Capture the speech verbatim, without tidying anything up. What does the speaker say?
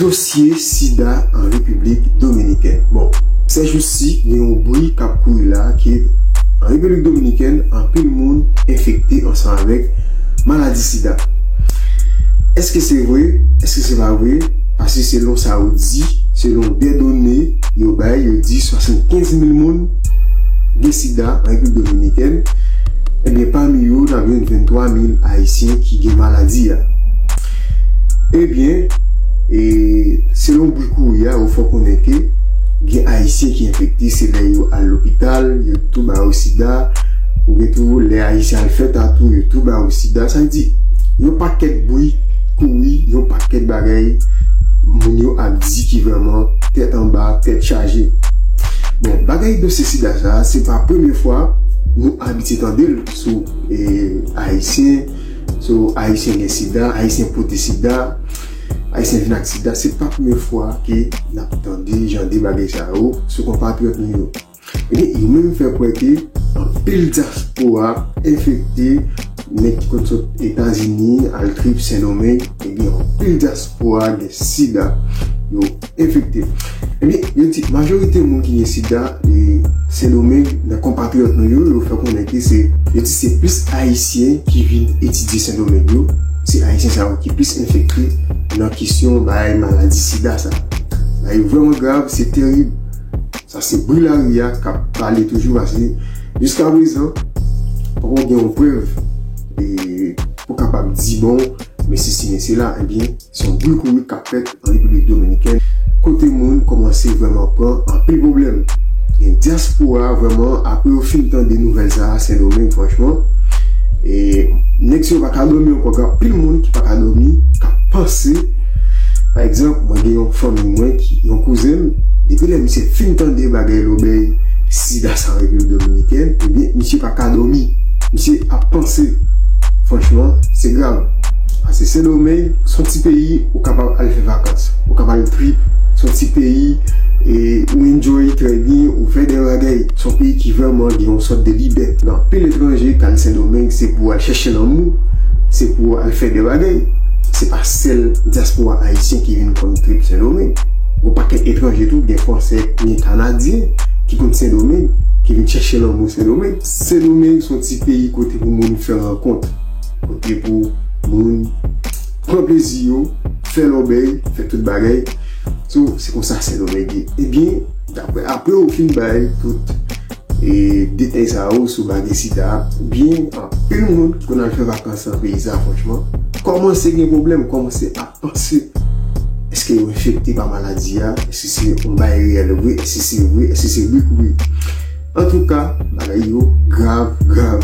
Dosye sida an Repiblik Dominikèn. Bon, sèjousi, gen yon bri k ap kouri la ke an Repiblik Dominikèn, anpil moun enfekte ansanm avèk maladi sida. Èske se vre? Èske se pa vre? Paske selon sa yo di, selon de done yo bay, yo di swasannkenz mil moun gen sida an Repiblik Dominikèn. Ebyen, pami yo, n ap jwenn venntwa mil Ayisyen ki gen maladi a. Ebyen, e, selon bri kouri a, yo fè konnen ke gen Ayisyen ki enfekte, se lè yo al lopital, yo tou ba yo sida, oubyen tou lè Ayisyen al fè tatou, yo tou ba yo sida. Sa vle di, yon pakèt bri kouri, yon pakèt bagay moun yo ap di ki vrèman tèt anba, tèt chaje. Bon, bagay dosye sida sa, se pa premye fwa nou abitye tande l sou, e, Ayisyen, sou Ayisyen gen sida, Ayisyen pote sida, Ayisyen vin ak sida. Se pa premye fwa ke n ap tande jan de bagay sa yo sou konpatriyòt nou yo. Ebyen, yo menm fè kwè ke anpil dyaspora enfekte, nèg ki konn sot Etazini, al trip Sendomeng, ebyen, anpil dyaspora gen sida, yo enfekte. Ebyen, yo di majorite moun ki gen sida, e, Sendomeng, nan konpatriyòt nou yo, yo fè konnen ke se, yo di se plis Ayisyen ki vin etidye Sendomeng yo, se Ayisyen sa yo ki plis enfekte nan kesyon bay maladi sida sa. Bagay vrèman grav, se terib. Sa se bri lari a k ap pale toujou, paske jiska prezan, poko gen yon prèv, e, pou kapab di, bon, men sesi, men sela, ebyen, se yon bri kouri k ap fèt an Repiblik Dominikèn, kote moun kòmanse vrèman pran anpil pwoblèm. Gen dyaspora, vrèman, apre yo fin tande nouvèl sa a, Sendomeng, franchman, e nèg sa yo pa ka dòmi ankò. Gen anpil moun ki pa ka dòmi, k ap panse. Pa egzanp, mwen gen yon fanmi mwen ki, yon kouzen m, depi lè misye fin tande bagay lòbèy sida sa an Repiblik Dominikèn, ebyen, misye pa ka dòmi. Misye ap panse. Franchman, se grav. Paske Sendomeng, se yon ti peyi ou kapab al fè vakans, ou kapab al trip, se yon ti peyi, e ou enjoy trè byen, ou fè de bagay. Se yon peyi ki vrèman gen yon sòt de libète. Gen anpil etranje k al Sendomeng, se pou al chèche lanmou, se pou al fè de bagay. Se pa sèl dyaspora ayisyen ki vin konn trip Sendomeng. Gon pakèt etranje tou, gen Fransè, gen Kanadyen ki konn Sendomeng, ki vin chèche lanmou Sendomeng. Sendomeng se yon ti peyi kote pou moun fè rankont, kote pou moun pran plezi yo, fè lòbèy, fè tout bagay. So, se konsa Sendomeng ye. Ebyen, daprè, apre yo fin bay tout, e, detay sa yo sou bagay sida, ebyen, anpil moun ki konn al fè vakans nan peyi sa, franchman, kòmanse gen pwoblèm, kòmanse ap panse, èske yo enfekte pa maladi a? Èske se yon bagay reyèl vre? Èske se vre? Èske se bri kouri? Antouka, bagay yo grav, grav,